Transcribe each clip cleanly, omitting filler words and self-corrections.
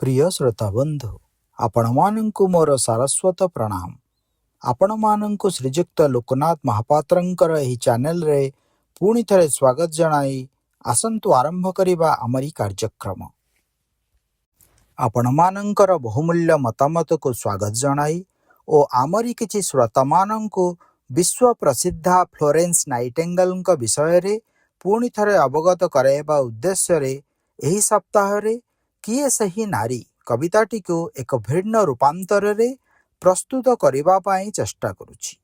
ପ୍ରିୟ ଶ୍ରୋତାବନ୍ଧୁ, ଆପଣମାନଙ୍କୁ ମୋର ସାରସ୍ୱତ ପ୍ରଣାମ। ଆପଣମାନଙ୍କୁ ଶ୍ରୀଯୁକ୍ତ ଲୋକନାଥ ମହାପାତ୍ରଙ୍କର ଏହି ଚ୍ୟାନେଲରେ ପୁଣି ଥରେ ସ୍ୱାଗତ ଜଣାଇ ଆସନ୍ତୁ ଆରମ୍ଭ କରିବା ଆମରି କାର୍ଯ୍ୟକ୍ରମ। ଆପଣମାନଙ୍କର ବହୁମୂଲ୍ୟ ମତାମତକୁ ସ୍ୱାଗତ ଜଣାଇ ଓ ଆମରି କିଛି ଶ୍ରୋତାମାନଙ୍କୁ ବିଶ୍ୱ ପ୍ରସିଦ୍ଧା ଫ୍ଲୋରେନ୍ସ ନାଇଟେଙ୍ଗଲଙ୍କ ବିଷୟରେ ପୁଣି ଥରେ ଅବଗତ କରାଇବା ଉଦ୍ଦେଶ୍ୟରେ ଏହି ସପ୍ତାହରେ "କିଏ ସେହି ନାରୀ" କବିତାଟିକୁ ଏକ ଭିନ୍ନ ରୂପାନ୍ତରରେ ପ୍ରସ୍ତୁତ କରିବା ପାଇଁ ଚେଷ୍ଟା କରୁଛି।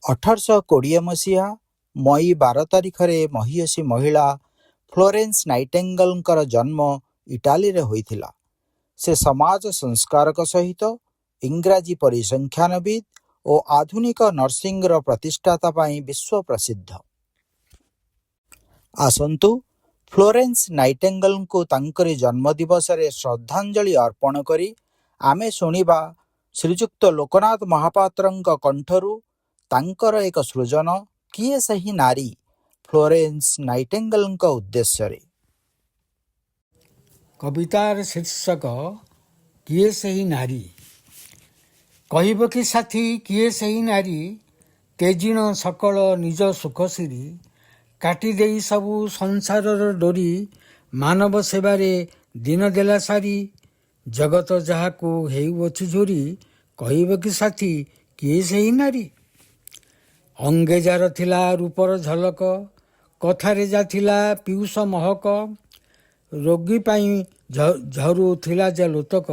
1820 ମସିହା ମଇ 12 ତାରିଖରେ ମହିୟସୀ ମହିଳା ଫ୍ଲୋରେନ୍ସ ନାଇଟେଙ୍ଗଲଙ୍କର ଜନ୍ମ ଇଟାଲୀରେ ହୋଇଥିଲା। ସେ ସମାଜ ସଂସ୍କାରକ ସହିତ ଇଂରାଜୀ ପରିସଂଖ୍ୟାନବିତ୍ ଓ ଆଧୁନିକ ନର୍ସିଂର ପ୍ରତିଷ୍ଠାତା ପାଇଁ ବିଶ୍ୱ ପ୍ରସିଦ୍ଧ। ଆସନ୍ତୁ, ଫ୍ଲୋରେନ୍ସ ନାଇଟେଙ୍ଗଲଙ୍କୁ ତାଙ୍କରି ଜନ୍ମଦିବସରେ ଶ୍ରଦ୍ଧାଞ୍ଜଳି ଅର୍ପଣ କରି ଆମେ ଶୁଣିବା ଶ୍ରୀଯୁକ୍ତ ଲୋକନାଥ ମହାପାତ୍ରଙ୍କ କଣ୍ଠରୁ ତାଙ୍କର ଏକ ସୃଜନ "କିଏ ସେହି ନାରୀ", ଫ୍ଲୋରେନ୍ସ ନାଇଟେଙ୍ଗଲଙ୍କ ଉଦ୍ଦେଶ୍ୟରେ। କବିତାର ଶୀର୍ଷକ "କିଏ ସେହି ନାରୀ"। କହିବ କି ସାଥୀ, କିଏ ସେହି ନାରୀ, ତେଜିଣ ସକଳ ନିଜ ସୁଖ ଶିରୀ, କାଟିଦେଇ ସବୁ ସଂସାରର ଡୋରି, ମାନବ ସେବାରେ ଦିନ ଦେଲା ସାରି, ଜଗତ ଯାହାକୁ ହେଉଅଛି ଝୁରି, କହିବ କି ସାଥୀ, କିଏ ସେହି ନାରୀ? ଅଙ୍ଗେ ଯାର ଥିଲା ରୂପର ଝଲକ, କଥାରେ ଯା ଥିଲା ପୀୟୁଷ ମହକ, ରୋଗୀ ପାଇଁ ଝରୁଥିଲା ଯା ଲୋତକ,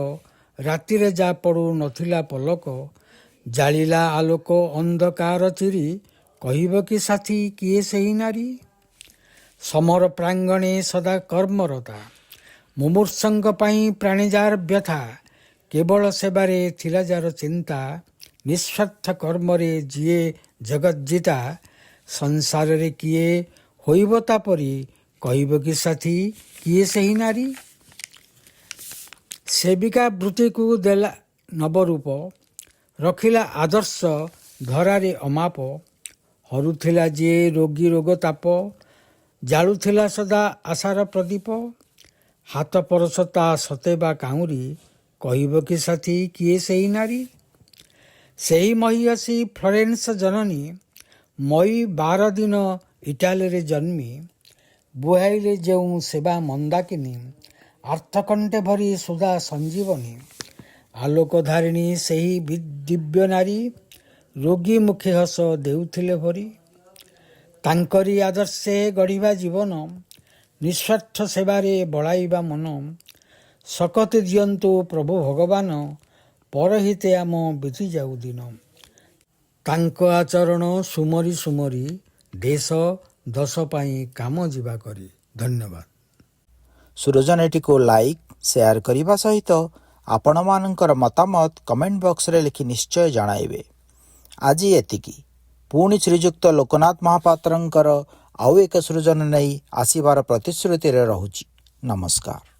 ରାତିରେ ଯା ପଡୁ ନଥିଲା ପଲକ, ଜାଳିଲା ଆଲୋକ ଅନ୍ଧକାର ଚିରି, କହିବ କି ସାଥୀ, କିଏ ସେହି ନାରୀ? ସମର ପ୍ରାଙ୍ଗଣେ ସଦା କର୍ମରତା, ମୁମୂର୍ଷଙ୍କ ପାଇଁ ପ୍ରାଣେ ଯାର ବ୍ୟଥା, କେବଳ ସେବାରେ ଥିଲା ଯାର ଚିନ୍ତା, ନିସ୍ୱାର୍ଥ କର୍ମରେ ଯିଏ ଜଗଜ୍ଜିତା, ସଂସାରରେ କିଏ ହୋଇବ ତା ପରି? କହିବ କି ସାଥୀ, କିଏ ସେହି ନାରୀ? ସେବିକା ବୃତ୍ତିକୁ ଦେଲା ନବରୂପ, ରଖିଲା ଆଦର୍ଶ ଧରାରେ ଅମାପ, ହରୁଥିଲା ଯିଏ ରୋଗୀ ରୋଗ ତାପ, ଜାଳୁଥିଲା ସଦା ଆଶାର ପ୍ରଦୀପ, ହାତ ପରଶ ତା ସତେ ବା କାଉଁରୀ, କହିବ କି ସାଥୀ, କିଏ ସେହି ନାରୀ? ସେହି ମହିୟସୀ ଫ୍ଲୋରେନ୍ସ ଜନନୀ, ମଇ 12 ଦିନ ଇଟାଲୀରେ ଜନ୍ମି, ବୁହାଇଲେ ଯେଉଁ ସେବା ମନ୍ଦାକିନୀ, ଆର୍ତ୍ତକଣ୍ଠେ ଭରି ସୁଧା ସଞ୍ଜୀବନୀ, ଆଲୋକଧାରିଣୀ ସେହି ଦିବ୍ୟ ନାରୀ, ରୋଗୀ ମୁଖେ ହସ ଦେଉଥିଲେ ଭରି। ତାଙ୍କରି ଆଦର୍ଶେ ଗଢ଼ିବା ଜୀବନ, ନିସ୍ୱାର୍ଥ ସେବାରେ ବଳାଇବା ମନ, ଶକତି ଦିଅନ୍ତୁ ପ୍ରଭୁ ଭଗବାନ, ପରହିତେ ଆମ ବିତିଯାଉ ଦିନ। ତାଙ୍କ ଆଚରଣ ସୁମରି ସୁମରି, ଦେଶ ଦଶ ପାଇଁ କାମ ଯିବା କରି। ଧନ୍ୟବାଦ। ସୃଜନଟିକୁ ଲାଇକ୍, ସେୟାର କରିବା ସହିତ ଆପଣମାନଙ୍କର ମତାମତ କମେଣ୍ଟ ବକ୍ସରେ ଲେଖି ନିଶ୍ଚୟ ଜଣାଇବେ। ଆଜି ଏତିକି। ପୁଣି ଶ୍ରୀଯୁକ୍ତ ଲୋକନାଥ ମହାପାତ୍ରଙ୍କର ଆଉ ଏକ ସୃଜନ ନେଇ ଆସିବାର ପ୍ରତିଶ୍ରୁତିରେ ରହୁଛି। ନମସ୍କାର।